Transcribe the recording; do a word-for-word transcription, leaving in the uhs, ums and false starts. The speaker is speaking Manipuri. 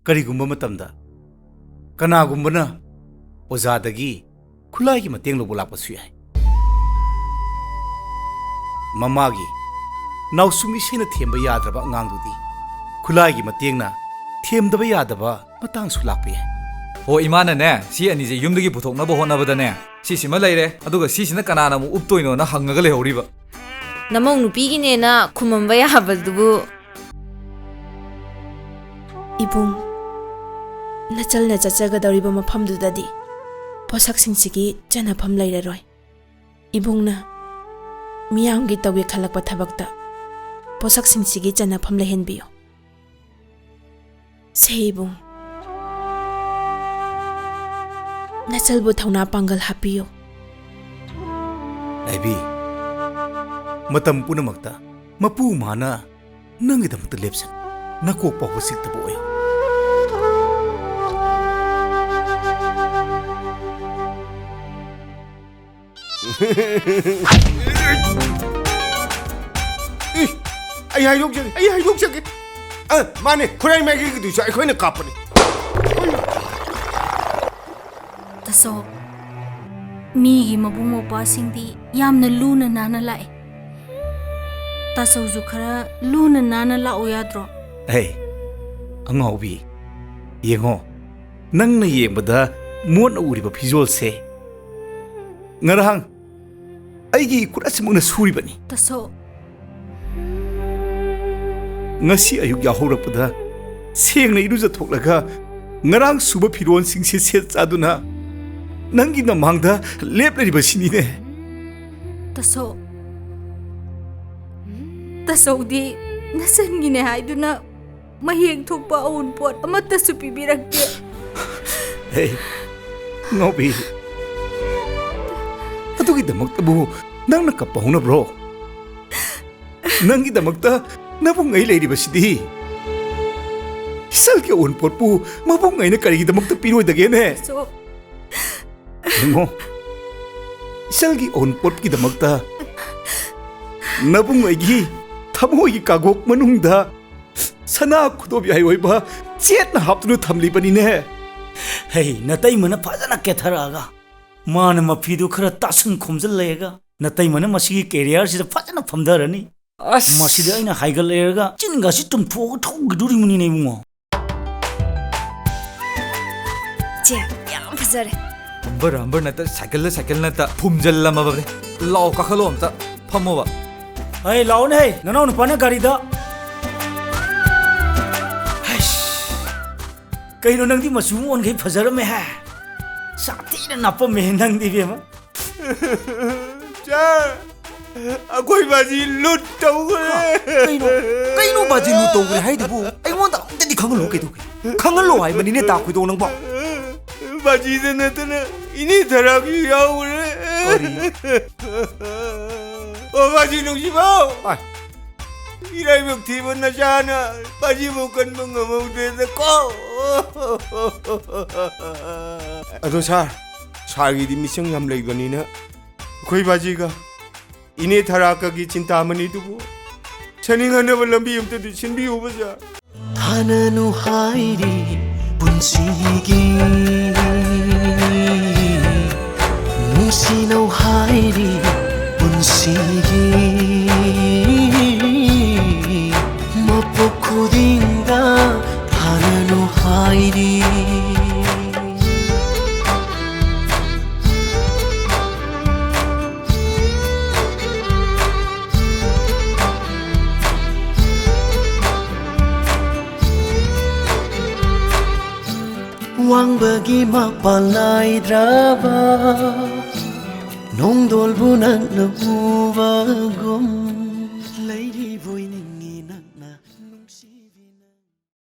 ꯀꯔꯤꯒꯨꯝꯕ ꯃꯇꯝꯗ ꯀꯅꯥꯒꯨꯝꯕꯅ ꯑꯣꯖꯥꯗꯒꯤ ꯈꯨꯠꯂꯥꯏꯒꯤ ꯃꯇꯦꯡ ꯂꯧꯕ ꯂꯥꯛꯄꯁꯨ ꯌꯥꯏ꯫ ꯃꯃꯥꯒꯤ ꯅꯥꯎꯁꯨꯝ ꯏꯁꯩꯅ ꯊꯦꯝꯕ ꯌꯥꯗ꯭ꯔꯕ ꯑꯉꯥꯡꯗꯨꯗꯤ ꯈꯨꯠꯂꯥꯏꯒꯤ ꯃꯇꯦꯡꯅ ꯊꯦꯝꯗꯕ ꯌꯥꯗꯕ ꯃꯇꯥꯡꯁꯨ ꯂꯥꯛꯄ ꯌꯥꯏ꯫ ꯍꯣ, ꯏꯃꯥꯅꯅꯦ, ꯁꯤ ꯑꯅꯤꯁꯦ ꯌꯨꯝꯗꯒꯤ ꯄꯨꯊꯣꯛꯅꯕ ꯍꯣꯠꯅꯕꯗꯅꯦ, ꯁꯤꯁꯤꯃ ꯂꯩꯔꯦ, ꯑꯗꯨꯒ ꯁꯤꯁꯤꯅ ꯀꯅꯥꯅ ꯑꯃꯨꯛ ꯎꯞꯇꯣꯏꯅꯣꯅ ꯍꯪꯉꯒ ꯂꯩꯍꯧꯔꯤꯕ꯫ ꯅꯃꯧ ꯅꯨꯄꯤꯒꯤꯅꯦꯅ ꯈꯨꯝꯃꯝꯕ ꯌꯥꯕꯗꯨꯕꯨ꯫ ꯏꯕꯨꯡ, ꯅꯆꯜꯅ ꯆꯠꯆꯒꯗꯧꯔꯤꯕ ꯃꯐꯝꯗꯨꯗꯗꯤ ꯄꯣꯠꯁꯛꯁꯤꯡꯁꯤꯒꯤ ꯆꯟꯅꯐꯝ ꯂꯩꯔꯔꯣꯏ꯫ ꯏꯕꯨꯡꯅ ꯃꯤꯌꯥꯝꯒꯤ ꯇꯧꯒꯦ ꯈꯜꯂꯛꯄ ꯊꯕꯛꯇ ꯄꯣꯠꯁꯛꯁꯤꯡꯁꯤꯒꯤ ꯆꯟꯅꯐꯝ ꯂꯩꯍꯟꯕꯤꯌꯨ꯫ ꯁꯦ ꯏꯕꯨꯡ, ꯅꯆꯜꯕꯨ ꯊꯧꯅꯥ ꯄꯥꯡꯒꯜ ꯍꯥꯞꯄꯤꯌꯨ꯫ ꯂꯥꯏꯕꯤ, ꯃꯇꯝ ꯄꯨꯝꯅꯃꯛꯇ ꯃꯄꯨ ꯃꯥꯅ ꯅꯪꯒꯤꯗꯃꯛꯇ ꯂꯦꯞꯁꯅꯨ꯫ ꯅꯀꯣꯛ ꯐꯥꯎꯕ ꯆꯤꯛꯇꯕ ꯑꯣꯏꯌꯨ꯫ ꯑꯦ, ꯑꯩ ꯍꯥꯏꯗꯣꯛꯆꯒꯦ, ꯑꯩ ꯍꯥꯏꯗꯣꯛꯆꯒꯦ꯫ ꯑ, ꯃꯥꯅꯦ, ꯈꯨꯔꯥꯏ ꯃꯥꯏꯀꯩꯒꯤꯗꯨꯁꯨ ꯑꯩꯈꯣꯏꯅ ꯀꯥꯞꯄꯅꯤ꯫ ꯇꯥꯆꯧ, ꯃꯤꯒꯤ ꯃꯕꯨꯡ ꯃꯧꯄ꯭ꯋꯥꯁꯤꯡꯗꯤ ꯌꯥꯝꯅ ꯂꯨꯅ ꯅꯥꯟꯅ ꯂꯥꯛꯑꯦ꯫ ꯇꯥꯆꯧꯁꯨ ꯈꯔ ꯂꯨꯅ ꯅꯥꯟꯅ ꯂꯥꯛꯎ ꯌꯥꯗ꯭ꯔꯣ? ꯍꯦ, ꯑꯉꯥꯎꯕꯤ, ꯌꯦꯡꯉꯣ, ꯅꯪꯅ ꯌꯦꯡꯕꯗ ꯃꯣꯠꯅ ꯎꯔꯤꯕ ꯐꯤꯖꯣꯜꯁꯦ ꯉꯔꯥꯡ ꯑꯩꯒꯤ ꯏꯈꯨꯠ ꯑꯁꯤꯃꯛꯅ ꯁꯨꯔꯤꯕꯅꯤ꯫ ꯇꯥꯆꯧ꯫ ꯉꯁꯤ ꯑꯌꯨꯛ ꯌꯥꯍꯧꯔꯛꯄꯗ ꯁꯦꯡꯅ ꯏꯔꯨꯖꯊꯣꯛꯂꯒ ꯉꯔꯥꯡ ꯁꯨꯕ ꯐꯤꯔꯣꯜꯁꯤꯡꯁꯦ ꯁꯦꯠ ꯆꯥꯗꯨꯅ ꯅꯪꯒꯤ ꯅꯃꯥꯡꯗ ꯂꯦꯞꯂꯤꯕꯁꯤꯅꯤꯅꯦ꯫ ꯇꯥꯆꯧ, ꯇꯥꯆꯧꯗꯤ ꯅꯆꯟꯒꯤꯅꯦ ꯍꯥꯏꯗꯨꯅ ꯃꯍꯦꯛ ꯊꯣꯛꯄ ꯑꯎꯟꯄꯣꯠ ꯑꯃꯠꯇꯁꯨ ꯄꯤꯕꯤꯔꯛꯇꯦ꯫ ꯍꯦ, ꯉꯥꯎꯕꯤ, ꯑꯗꯨꯒꯤꯗꯃꯛꯇꯕꯨ ꯅꯪꯅ ꯀꯞꯄ ꯍꯧꯅꯕ꯭ꯔꯣ? ꯅꯪꯒꯤꯗꯃꯛꯇ ꯅꯕꯨꯡ ꯑꯩ ꯂꯩꯔꯤꯕꯁꯤꯗꯤ꯫ ꯏꯆꯜꯒꯤ ꯑꯎꯟꯄꯣꯠꯄꯨ ꯃꯕꯨꯡ ꯑꯩꯅ ꯀꯔꯤꯒꯤꯗꯃꯛꯇ ꯄꯤꯔꯣꯏꯗꯒꯦꯅꯦ? ꯇꯥꯆꯧ꯫ ꯌꯦꯡꯉꯣ, ꯏꯆꯜꯒꯤ ꯑꯎꯟꯄꯣꯠꯀꯤꯗꯃꯛꯇ ꯅꯕꯨꯡ ꯑꯩꯒꯤ ꯊꯃꯣꯏꯒꯤ ꯀꯥꯒꯣꯛ ꯃꯅꯨꯡꯗ ꯁꯅꯥ ꯈꯨꯗꯣꯞ ꯌꯥꯏ ꯑꯣꯏꯕ ꯆꯦꯠꯅ ꯍꯥꯞꯇꯨꯅ ꯊꯝꯂꯤꯕꯅꯤꯅꯦ꯫ ꯍꯩ, ꯅꯇꯩꯃꯅ ꯐꯖꯅ ꯀꯦꯊꯔꯛꯑꯒ ꯃꯥꯅ ꯃꯐꯤꯗꯨ ꯈꯔ ꯇꯥꯁꯟ ꯈꯣꯝꯖꯤꯜꯂꯦꯒ ꯅꯇꯩꯃꯅ ꯃꯁꯤꯒꯤ ꯀꯦꯔꯤꯌꯔꯁꯤꯗ ꯐꯖꯅ ꯐꯝꯊꯔꯅꯤ꯫ ꯑꯁ! ꯃꯁꯤꯗ ꯑꯩꯅ ꯍꯥꯏꯒꯠꯂꯦꯔꯒ ꯆꯤꯟꯒꯁꯤ ꯇꯨꯝꯊꯣꯛꯑꯒ ꯊꯣꯛꯈꯤꯗꯣꯔꯤꯕꯅꯤꯅꯦ ꯏꯕꯨꯡꯉꯣ꯫ ꯆꯦ, ꯌꯥꯝ ꯐꯖꯔꯦ꯫ ꯑꯝꯕꯔ, ꯑꯝꯕꯔ ꯅꯠꯇ, ꯁꯥꯏꯀꯜꯗ, ꯁꯥꯏꯀꯜ ꯅꯠꯇ, ꯐꯨꯝꯖꯜꯂꯝꯃꯕꯅꯦ꯫ ꯂꯥꯛꯑꯣ, ꯀꯥꯈꯠꯂꯣ ꯑꯝꯇ, ꯐꯝꯃꯣꯕ꯫ ꯑꯩ ꯂꯥꯛꯑꯣꯅꯦ, ꯍꯩ, ꯅꯅꯥꯎ ꯅꯨꯄꯥꯅ ꯒꯥꯔꯤꯗ꯫ ꯍꯩꯁ, ꯀꯩꯅꯣ ꯅꯪꯗꯤ ꯃꯆꯨ ꯑꯣꯟꯈꯩ ꯐꯖꯔꯝꯃꯦ ꯍꯥꯏ? ꯁꯥꯊꯤꯅ ꯅꯥꯞꯄꯝꯃꯦ ꯅꯪꯗꯤ ꯏꯕꯦꯝꯃ꯫ ꯁꯥꯔ, ꯑꯩꯈꯣꯏ ꯕꯥꯖꯤ ꯂꯨꯠ ꯇꯧꯈ꯭ꯔꯦ꯫ ꯀꯩꯅꯣ? ꯀꯩꯅꯣ ꯕꯥꯖꯤ ꯂꯨꯠ ꯇꯧꯈ꯭ꯔꯦ ꯍꯥꯏꯗꯨꯕꯨ? ꯑꯩꯉꯣꯟꯗ ꯑꯝꯇꯗꯤ ꯈꯪꯍꯜꯂꯣ ꯀꯩꯗꯧꯒꯦ? ꯈꯪꯍꯜꯂꯣ ꯍꯥꯏꯕꯅꯤꯅꯦ ꯇꯥ ꯈꯣꯏꯗꯧ ꯅꯪꯕꯣ꯫ ꯕꯥꯖꯤꯗ ꯅꯠꯇꯅ ꯏꯅꯦ ꯊꯔꯥꯕꯤ ꯌꯥꯎꯈ꯭ꯔꯦ꯫ ꯀꯔꯤ? ꯑꯣ, ꯕꯥꯖꯤ ꯅꯨꯡꯁꯤꯕꯧ꯫ ꯑꯥꯏ꯫ ꯏꯔꯥꯏꯕꯛ ꯊꯤꯕ ꯅꯆꯥꯅ ꯕꯥꯖꯤꯕꯨ ꯀꯟꯕ ꯉꯝꯍꯧꯗ꯭ꯔꯦꯗꯀꯣ꯫ ꯑꯗꯣ ꯁꯥꯔ, ꯁꯥꯔꯒꯤꯗꯤ ꯃꯤꯆꯪ ꯌꯥꯝ ꯂꯩꯕꯅꯤꯅ ꯑꯩꯈꯣꯏ ꯕꯥꯖꯤꯒ ꯏꯅꯦ ꯊꯔꯥꯀꯒꯤ ꯆꯤꯟꯇꯥꯃꯅꯤꯗꯨꯕꯨ ꯁꯦꯟꯅꯤꯡꯍꯟꯅꯕ ꯂꯝꯕꯤ ꯑꯝꯇꯗꯤ ꯁꯤꯟꯕꯤꯌꯨꯕ ꯁꯥꯔ꯫ ꯊꯥꯅꯅꯨ ꯍꯥꯏꯔꯤ ꯄꯨꯟꯁꯤꯒꯤ, ꯅꯨꯡꯁꯤꯅꯧ ꯍꯥꯏꯔꯤ ꯄꯨꯟꯁꯤꯒꯤ, ꯃꯄꯣꯛ ꯈꯨꯗꯤꯡꯗ ꯊꯥꯅꯅꯨ ꯍꯥꯏꯔꯤ꯫ ꯋꯥꯡꯕꯒꯤ ꯃꯄꯥꯟ ꯅꯥꯏꯗ꯭ꯔꯕ ꯅꯣꯡꯗꯣꯜꯕꯨ ꯅꯛꯅ ꯎꯕꯒꯨꯝ ꯂꯩꯔꯤꯕꯣꯏ ꯅꯤꯡ